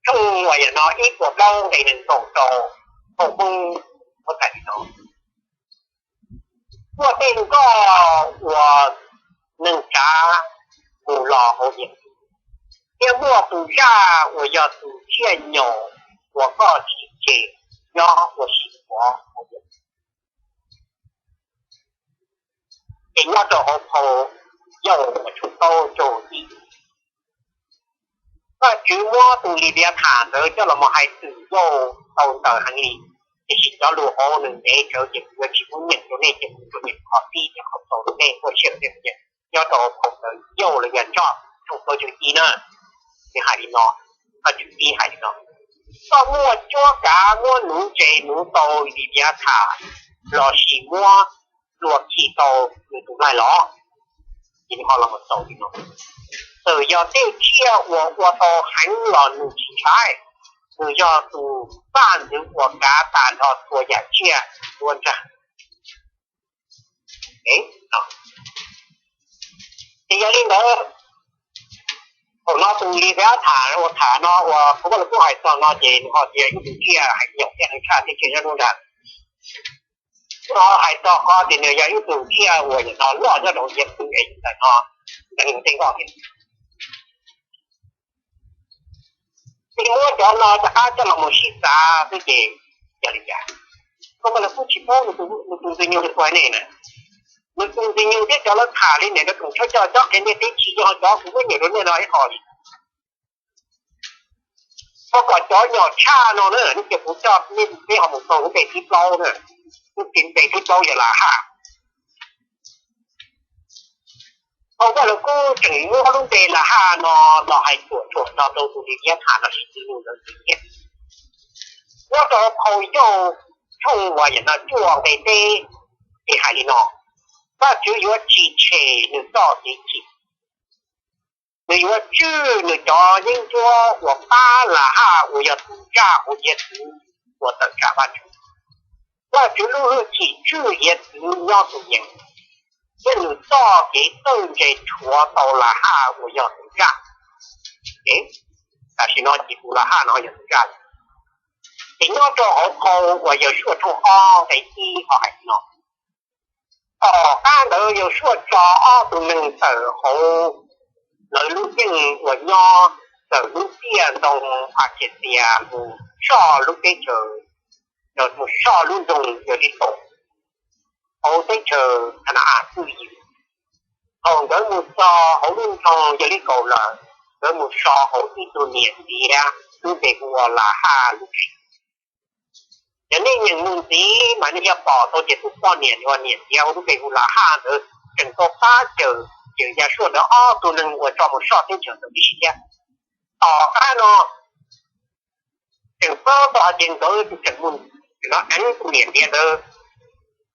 tshooj uas yog no ib puas plaub nqe nees nkaum rau, phau Hmoob muab txhais li no: Muaj tej nkoj uas neeg tsav mus los hauv hiav txwv, thiab muaj tus zaj uas yog tus tsiaj nyaum uas koj tsim tseg nyob ua si ua hauv hiav txwv. Ces nyob rau hauv phau Yauj uas tshooj plaub caug ib, Vajtswv muab tus Leviathan ntawd coj los mus hais xwm Yauj tau ntawv heev li, tiam sis cov lus hauv nws ntev tsawv ces kuv yuav tsis muab nyeem rau nej, ces kuv tsuas nyeem qhov pib thiab qhov xaus rau nej ua siab lawm nej nyob rau phau ntawv Yauj los yog Job tshooj plaub caug ib na. Nws hais li no, Vajtswv tib hais li no: Koj muaj cuab kav muab nuv ntse nuv tau Leviathan los sis muab hlua khi tau nws tus laig los? Ces nws ho los mus xaus li no: Txawm yog tej tsiaj uas ua tau heev los nws tsis ntshai, nws yog tus vaj ntxwv uas kav tag nrho txhua yam tsiaj nruab nrag. Ces yog li ntawd, thaum no tus Leviathan uas tham no uas kuv Vaj Lug Kub hais txog no ces nws ho tias ib tus tsiaj heev nyaum thiab heev tshaj tej tsiaj nyob nruab nrag. Hais txog qhov tias nws yog ib tug tsiaj uas yog no loj nyob rau hiav txwv es ntawm no, ntawm tej nkoj tias, ces muab cov no rov qab coj los mus sib xav xwb ces yog li cas? Koj mas los kuj tsis paub nws tus ntxwg nyoog nws ua nej na. Nws tus ntxwg nyoog thiab cov lawv tham li nim no koom tshawb coj cov qhia nej teb tsis yog cov kuv muab nyeem rau nej no ib qho li. Koj kom cov nyom tshaj no na, nej cia kuv coj nej peb ho mus xaus lub npe thib plaub na. Lub npe thib plaub yog Lahaj. Thaum ntawd lawv kuj tseem muab lub npe Lahaj no los hais cuam tshuam tso rau tus Liv Iab tham los sis tus nus ntawd thiab. Nyob rau phau Yauj tshooj uas yog no cuaj nqe peb, ces hais li no: Vajtswv yuav tsis tshem nws txoj kev chim, nws yuav tswj nws cov yeeb ncuab uas pab Lahaj uas yog tus zaj hauv hiav txwv uas tawm tsam Vajtswv. Vajtswv lub hwj chim tswj hiav txwv nyob tus yees, thiab nws txoj kev txawj ntse rhuav tau Lahaj uas yog tus zaj. Tam sim no ces tus Lahaj no yog tus zaj lawm. Ces nyob rau hauv phau uas Yausuas tshooj ob nqe ib ho hais li no: Tom qab ntawd Yausuas tso ob tug neeg tawm hauv lawv lub yeej uas nyob ntawm lub tiaj ntoo Akhexias mus soj lub teb chaws, mus soj lub nroog Yawlikaus hauv teb chaws Khana-as twj ywm. Thaum nkawd mus txog hauv lub nroog Yawlikaus lawm, nkawd mus so hauv ib tug niam ntiav lub npe hu ua Lahaj lub tsev. Yog nej nyeem mus ntxiv mas nej yuav pom tau tias tus poj niam uas niam ntiav hauv lub npe hu Lahaj ntawd tseem tau pab cawm, cawm Yausuas ntawd ob tug neeg uas tso mus soj teb chaws ntawd tib si thiab. Tom qab no tseem paub tau hais tias nkawd tseem mus, no eev tus niam ntiav ntawd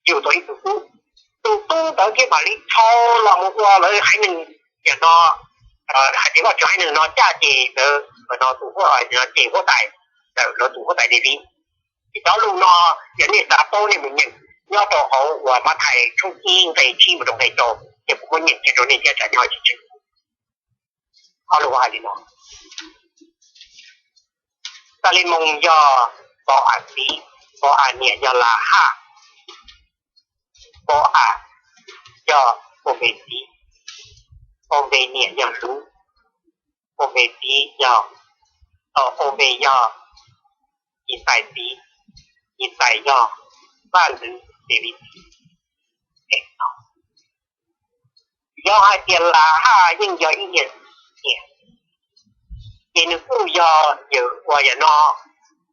yug tau ib tug tub. Tus tub ntawd thiaj mam li dhau los mus ua lawv haiv neeg, no hais tias Vajtswv haiv neeg no caj ces ntawd no tus ces huab tais, lawv tus huab tais Daviv. Ces cov lus no yog nej xav paub nej mus nyeem nyob rau hauv uas Mathais tshooj ib nqe tsib mus rau nqe rau, ces kuv muab nyeem kiag rau nej thiab tsam nyob tsis tsheej. Ob lus hais li no: Xalimoos yog Pau-as txiv, Pau-as niam yog Lahaj, Pau-as yog Pau-npes txiv, Pau-npes niam yog Lus, Pau-npes txiv yog, Pau-npes yog Yisais txiv, Yisais yog vaj ntxwv Daviv txiv. Yog hais tias Lahaj yeej yog ib niam, ces nws kuj yog yawm uas yam no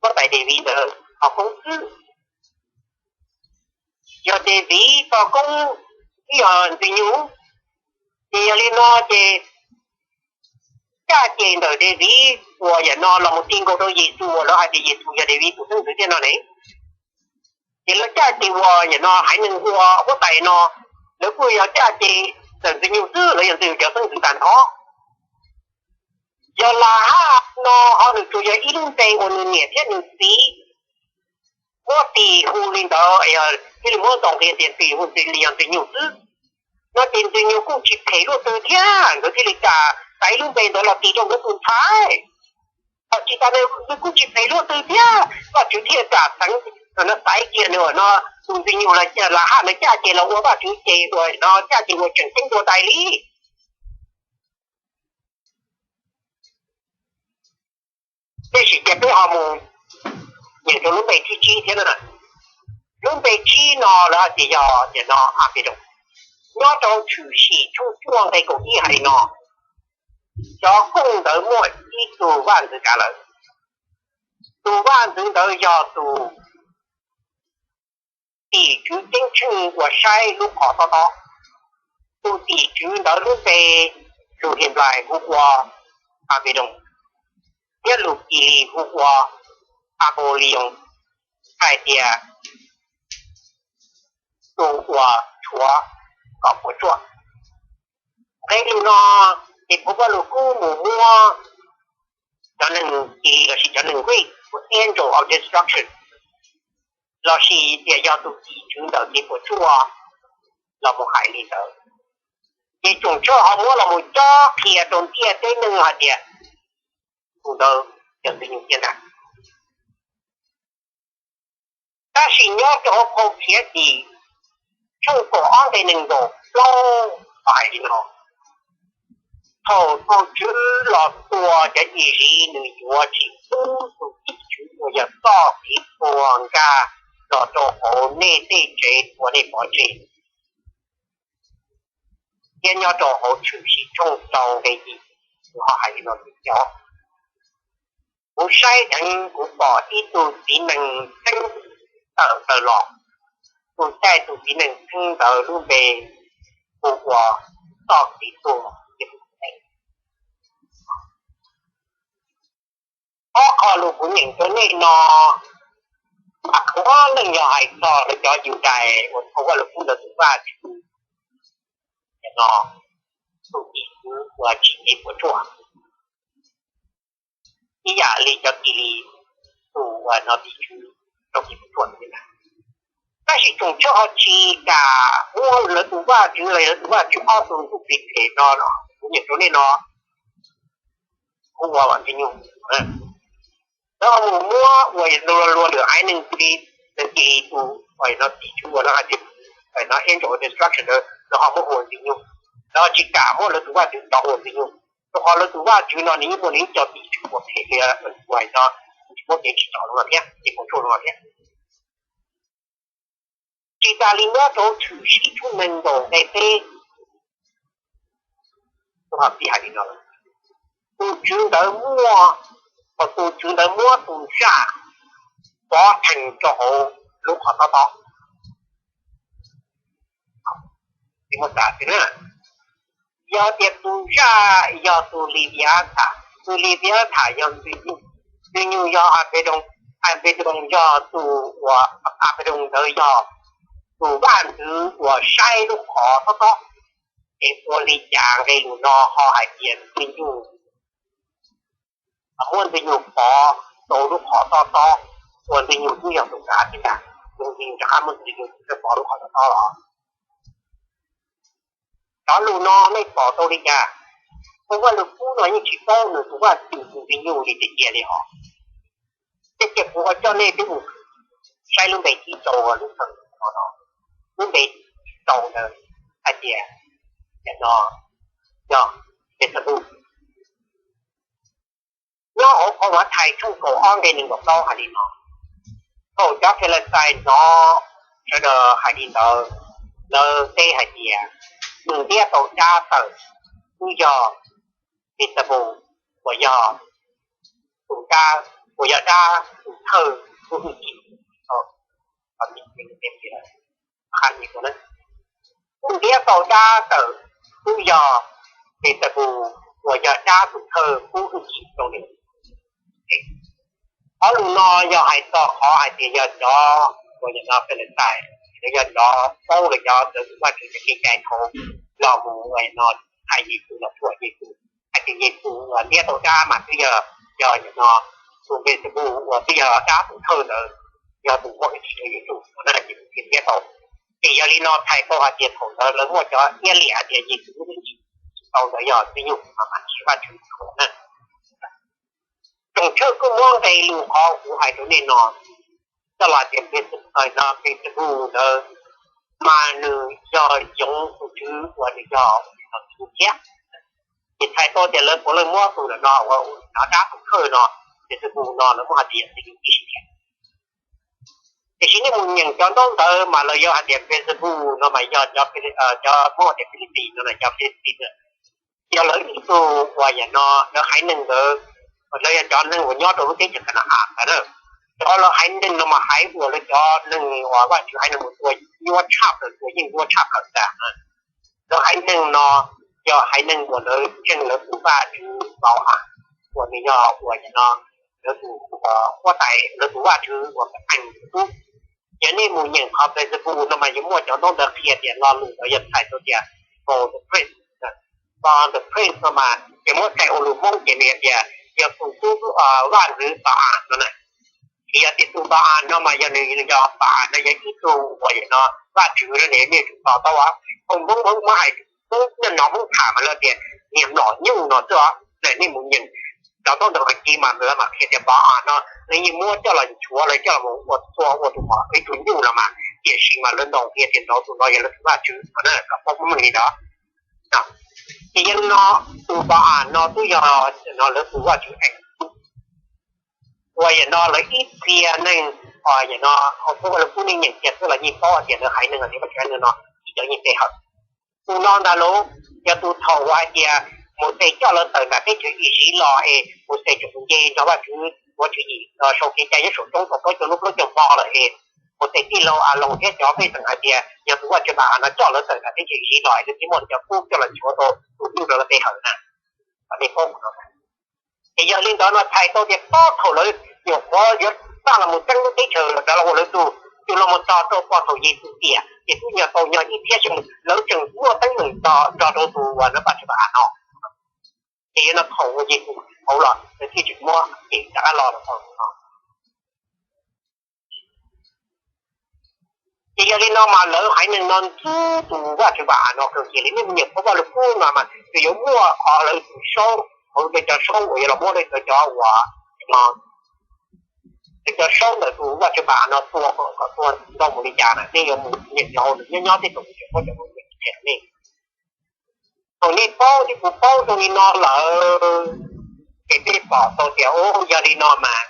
huab tais Daviv ntawd qhov koob xwb. Yog Daviv txoj koob, twb yog ntxwg nyoog, ces yog li no ces caj ces ntawm Daviv uas yam no los mus ti nkaus rau Yexus uas lawv hais tias Yexus yog Daviv tus xeeb ntxwv thiab no ne. Ces lawv caj ces uas yam no haiv neeg ua huab tais no, lawv kuj yog caj ces ntawm ntxwg nyoog xwb, lawv yog ntxwg cov xeeb ntxwv tag nrho. Yog Lahaj no ho nws tsuas yog ib lub npe uas nws niam thiab nws txiv muab tis hu li ntawd, thiaj li muab ntaus nqi tias nws hu li yog ntxwg nyoog xwb. No ces ntxwg nyoog kuj tsis phem luaj twg thiab, nkawd thiaj li kam xaiv lub npe ntawd los tis rau nkawd tus ntxhais. Tsis tas nws kuj tsis phem luaj twg thiab, Vajtswv thiaj kam xaiv, no xaiv kiag nws no tus ntxwg nyoog Lahaj no caj ces los ua Vajtswv ces uas no caj ces uas tseem ceeb dua ntais li. Tab sis ces peb ho mus nyeem rau lub npe thib tsib thiab na. Lub npe tsib no lawv hais tias yog tias no Anpedoos. Nyob rau Tshwm Sim tshooj cuaj nqe kaum ib hais li no: Cov kooj ntawd muaj ib tug vaj ntxwv kav lawm. Tus vaj ntxwv ntawd yog tus tim tswv ceeb tsheej uas saib lub qhov tob tob. Tus tim tswv ntawd lub npe lus Henplais hu ua Anpedoos, thiab lus Kilis hu ua Apollios, hais tias tus uas rhuav kom puas tsuaj. Nqe lus no ces phau Vajluskub mus muab cov neeg Kilis lossis cov neeg Greek hu angel of destruction, lossis tias yog tus tim tswv ntawm kev puas tsuaj los mus hais li ntawd. Ces tsoom tshuaj ho muab los mus cob qhia rau ntiaj teb neeg hais tias tus ntawd yog ntxwg nyoog thiab ntag. Tab sis nyob rau hauv phau Khiav Dim tshooj kaum ob nqe nees nkaum plaub hais li no: Thaum tus Tswv los tua cov Iziv, nws yuav tsis pub tus tim tswv uas yog txoj kev tuag nkag los rau hauv nej tej tsev uas nej pov tseg. Thiab nyob rau hauv Tshwm Sim tshooj rau nqe yim, nws ho hais li no tias: Kuv saib heev, kuv pom ib tug txiv nees txheeb tawm plaws los. Tus caij tus txiv nees txheeb ntawd lub npe hu ua Txoj Kev Tuag. Ob qho lus kuv nyeem rau nej no, mas qhov leej yog hais txog lawv cov Yudais uas thov Vaj Lug Kub ntawd tus Vajtswv no, tus tim tswv uas tsis kev puas tsuaj, ib yam li cov Kilis tus uas no tim tswv rau kev puas tsuaj. Tab sis tsoom tswv ho tsis kam muab lawv tus Vajtswv los lawv tus Vajtswv ob tug ntsuj plig phem no, kuv nyeem rau nej no, hu ua Vam Ntxwg Nyoog. Lawv ho mus muab uas luag luag lwm haiv neeg li, lawv Kilis tus uas no tim tswv uas no hais tias no angel of destruction ntawd, lawv ho muab hu ua Ntxwg Nyoog. Lawv ho tsis kam muab lawv tus Vajtswv cov hu ua Ntxwg Nyoog, rau qhov lawv tus Vajtswv no nws yeej muaj nws ib co tim tswv uas phem li uas no, tsis muaj kev tsim txom rau no thiab, kev puas tsuaj rau no thiab. Tsis tas li, nyob rau Tshwm Sim tshooj nees nkaum nqe peb, tus Tswv ntawd muab, tus Tswv ntawd muab tus zaj pov theem rau hauv lub qhov tob tob. Yog tias tus zaj yog tus Li Vias Tham, tus Li Vias Tham yog Ntxwg Nyoog, Ntxwg Nyoog yog Anpes Doos, Anpes Doos yog tus uas, Anpes Doos ntawd yog tus vaj ntxwv uas saib lub qhov tob tob. Es ua li cas nqe lus no ho hais tias Ntxwg Nyoog, muab Ntxwg Nyoog pov rau lub qhov tob tob, uas Ntxwg Nyoog twb yog tus kav thiab ntag, Ntxwg Nyoog rov qab muab Ntxwg Nyoog pov rau lub qhov tob tob los? Cov lus no nej pom tau li cas? Tus Vaj Lug Kub no yeej tsis paub nws tus vaj tswv tus Ntxwg Nyoog li tiag tiag li hos. Ces cia kuv ua coj nej twb mus saib lub npe thib rau lub thawj no, lub npe thib rau ntawd hais tias, no, yog Beelzebub. Nyob hauv phau Mathais tshooj kaum ob nqe nees nkaum plaub hais li no: Thaum cov Filixais hnov sawv daws hais li ntawd, lawv teb hais tias, tus ntiab tau dab tawm twb yog Beelzebub, uas yog tus dab, uas yog dab tus thawj lub hwj chim. Tus ntiab tau dab tawm twb yog Beelzebub, uas yog dab tus thawj pub hwj chim rau nws. Ob lus no yog hais txog qhov hais tias yog cov uas yog no Filixais, los yog cov paub los cov ntawd tus vaj tswv cov kev cai dhau los mus uas no hais Yexus los thuam Yexus, hais tias Yexus uas ntiab tau dab mas twb yog, yog no tus Beelzebub uas twb yog dab tus thawj ntawd, yog tus muaj hwj chim rau Yexus no ces tus thiaj ntiab tau. Ces yog li no txhais tau hais tias thaum ntawd lawv muaj cov iab liam hais tias Yexus lub hwj chim tau ntawd yog Ntxwg Nyoog mas tsis yog Vajtswv thaum na. Tsoom tswv kuj muab nqe lus qhov kuv hais rau nej no coj los tias Beelzebub ntawd mas nws yog yoov tus tswv uas nws yog tus thiab. Ces txhais tau tias lawv puav leej muab tus ntawm no uas cov dab tus thawj no, Beelzebub no lawv muab hais tias yog Ntxwg Nyoog tib si thiab. Tiam sis nej mus nyeem cov ntaub ntawv mas lawv yuav hais tias Beelzebub no mas yog cov, cov muab tias Philistines no, cov Philistines yog lawv ib tug uas yam no lawv haiv neeg ntawd, lawv yog cov neeg uas nyob rau lub teb chaws Ka na-as ntawd na. Cov lawv haiv neeg no mas haiv uas lawv cov neeg uas Vajtswv haiv neeg mus tua nyuaj tshaj plaws, tua yeej nyuaj tshaj plaws ntag. Lawv haiv neeg no yog haiv neeg uas lawv ntseeg lawv tus vaj tswv Npau-as, uas nws yog uas yam no lawv tus huab tais, lawv tus vaj tswv uas ees tub. Yog nej mus nyeem qhov Beelzebub no mas yuav muaj cov ntaub ntawv qhia tias lo lus ntawd yog txhais tau tias Baal the prince, Baal the prince no mas ces muab txhais ua lus Hmoob ces nws tias yog tus tub vaj ntxwv Npau-as no na. Ces yog tias tus Npau-as no mas yog nws yog Npau-as no yog ib tug uas yam no vaj tswv no ne, nej tsum to taub. Hmoob, Hmoob muab hais, Hmoob nyob no Hmoob tham mas lawv tias niag mlom nyuj no xwb os. Nej mus nyeem cov ntaub ntawv qhov kiv mas lawv mam qhia tias Npau-as no lawv yeej muab coj los nchuav, lawv coj los ua tua ua tus mom ib tug nyuj no mas tiam sis mas lawv ntaus qhia tias ntaus tus no yog lawv tus vaj tswv no na, kom paub meej li ntawd. Ces yog li no, tus Npa-as no twb yog no lawv tus vaj tswv ees, uas yam no lawv ib txhia neeg, yam no, Hauv Vaj Lug Kub nej nyeem kiag xwb los yeej paub hais tias lawv haiv neeg los tias Vaj Tswv haiv neeg no ib co yeej pe hawm. Tus no ntag lauj, yog tus thaum uas hais tias Mauxes coj lawv tawm nram teb chaws Iziv los es Mauxes tseem mus nce nrog Vaj Tswv ua tswv yim sau kev cai nyob saum roob tau plaub caug lub plaub caug hmo lawm es Mauxes tij laug Aloos thiab cov pej xeem hais tias yog tus vaj tswv Npa-as no coj lawv tawm nram teb chaws Iziv los es lawv thiaj muaj cov kub coj los ntxuav tau tus nyuj rau lawv pe hawm na. Ces yog li ntawd no txhais tau tias puag thaum lawv nyuam qhuav yuav txaj los mus txeeb lub teb chaws los rov los ua lawv tug, txug los mus txog rau puag thaum Yexus tiam ces twb nyuag tau nyuag ib txhiab xyoo lawv tseem muaj teeb meem nrog rau tus uas lawv vaj tswv Npa-as no. Ces yog no thaum uas Yexus hauv los lawv thiaj tseem muab cem rov qab los rau thaum no. Ces yog li no mas lawv haiv neeg no ntxub tus vaj tswv Npa-as no kawg kiag li. Nej mus nyeem Hauv Vaj Lug Kub no mas nws yuav muaj qhov lawv tus saub, hauv cov saub uas yuav los muab lawv cov, cov uas no, cov saub ntawm tus vaj tswv Npa-as no tua kom tua ntau mus li cas na, nej yuav mus nyeem cov hauv nws nyob nyob tej tus tseem muab cov hauv nyeem qhia nej. Thaum nej paub thiab kuv paub zoo li no lawm, ces peb pom tau tias, o, yog li no mas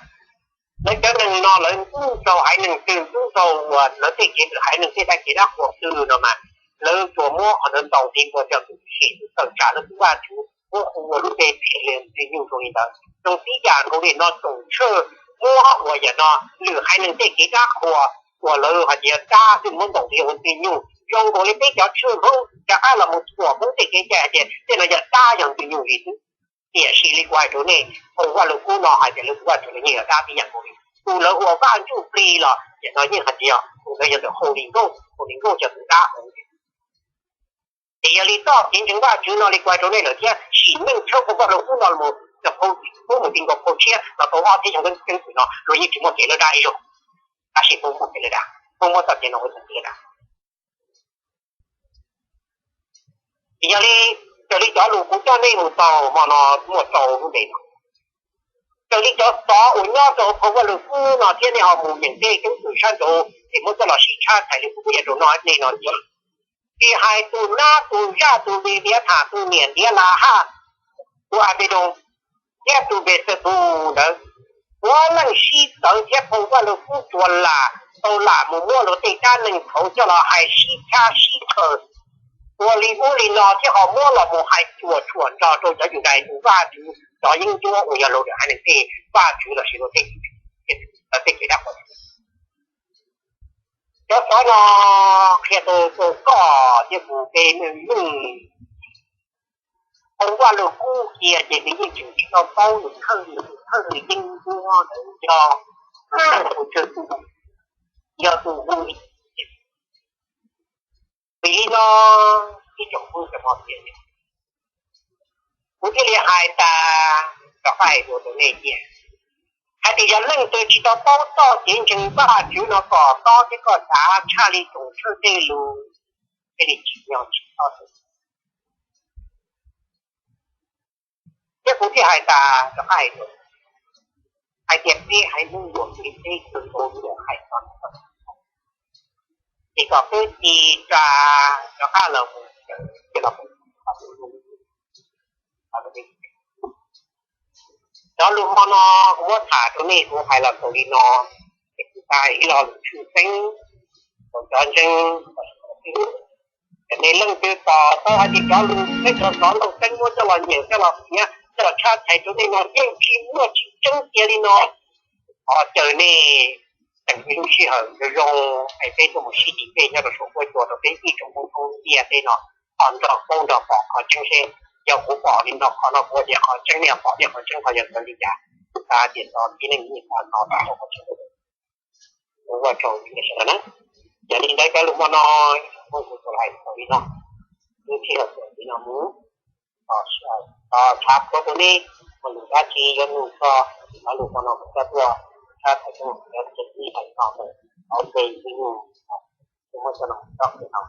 lawv cov neeg no lawv ntxub rau haiv neeg twg, ntxub rau uas lawv tej kev, haiv neeg tej dab kev dab qhuas twg no mas lawv tsuas muab qhov ntawd ntaus ntiv npua cog tus tshis tus tawm tsam lawv tus vaj tswv, muab hu ua lub npe phem li ntxwg nyoog zoo li ntawd. Zoo tib yam nkaus li no tsoom Tshwj muab uas yam no lwm haiv neeg tej kev dab qhuas uas lawv hais tias dab xwb muab ntaus ntiv ua ntxwg nyoog, zoo nkaus li peb cov Tshwj Hmoob rov qab los mus thuam Hmoob tej kev cai hais tias tej no yog dab yog ntxwg nyoog li xwb. Tiam sis li kuv hais rau nej, Hauv Vaj Lug Kub no hais tias lawv tus vaj tswv los yeej yog dab tib yam nkaus li. Tus lawv hu ua Vaj Ntsuj Plig los yam no yeej hais tias tus ntawd yog ntawm Hauv Li Nkauj, Hauv Li Nkauj cov tus dab hauv. Ces yog li txoj kev ntseeg Vaj Tswv no li kuv hais rau nej lawm thiab sim neej tshawb Hauv Vaj Lug Kub no los mus, Hauv Kub mus ti nkaus phau tshiab los tau ob txhiab xyoo keeb kwm no luag yeej tsis muaj kev lawv dab ib zaug. Tab sis Hmoob muaj kev lawv dab, Hmoob muab txoj kev no ua txoj kev lawv dab. Ces yog li, raws li cov lus kuv coj nej mus txog hmo no muaj rau lub npe no, raws li cov xov uas nyob rau Hauv Vaj Lug Kub no thiab nej ho mus nyeem tej keeb kwm sab nraud ces muab coj los sib tshab txhais li kuv pheej hais rau nej no thiab. Tsis hais tus Nab, tus Zaj, tus Npis Npiav Tham, tus Niam Ntiav Las Haj, tus As Npes Doos thiab tus Npes Xawm Tus ntawd, puav leej sib txawv thiab Hauv Vaj Lug Kub tsuas lam tau lam mus muab luag tej dab neeg thaud coj los hais sib tshab sib khaws ua li ub li no thiab ho muab los mus hais cuam tshuam nrog rau cov Yudais tus Vaj Tswv cov yeeb ncuab uas yog luag tus haiv neeg tej Vaj Tswv los sis luag tej, tej kev dab qhuas. Cov xov no qhia tau rau koj thiab kuv peb meej meej. Hauv Vaj Lug Kub cia ces nws yeej tseem tsis tau paub nws thawj, nws thawj yeeb ncuab ntawd yog tus tswv, yog tus hu li. Vim li no, ib tsoom phooj ywg, kuv thiaj li hais tas rov qab hais dua rau nej tias, hais tias yog leej twg tsis tau paub txoj kev ntseeg Vaj Tswv no kom tob thiab koj xav tshaj li tsoom Tshwj tej lus, thiaj li tsis yog tsis txhob xav. Thiab kuv thiaj hais tas rov qab hais dua hais tias peb haiv Hmoob luag li peb kawg nkaus li hais txog, ces kom peb tig ras rov qab los mus, ces los mus cov lus hmo no kuv muab tham rau nej, kuv hais los xaus li no, es kuv xav ib lo lus tshwj xeeb rau cov ntseeg, cov nej leej twg tos tau hais tias cov lus peb cov xov Looj Ceeb muab coj los nyeem, coj los piav, coj los tshab txhais rau nej no yeej tsis muaj tsis tseeb cia li no. Thov caw nej teem ib lub sij hawm zoo zoo es peb tuaj mus sib tim peb nyob rau saum huab cua rau peb ib tsoom Hmoob thoob ntiaj teb no ho nrog paub nrog pom qhov tseeb seb yog kuv pom li no qhov no kuv tias qhov tseeb, nej pom nej qhov tseeb ho yog ntawd li cas. Kuv xav tias txog tib neeg yeej pom no tau qhov tseeb. Ua tsaug nej sawv daws na. Yog li ntawd cov lus hmo no kuv tsuas hais txog li no, lub sij hawm txog li no mus, tos tshav khuav rau nej, muaj lus dab tsi yuav nug txog cov lus hmo no kuv coj tuaj, tshav thaum ub yog tseem ib hais no ntawm hauv npe ib nug, kuv muab coj los txog li no.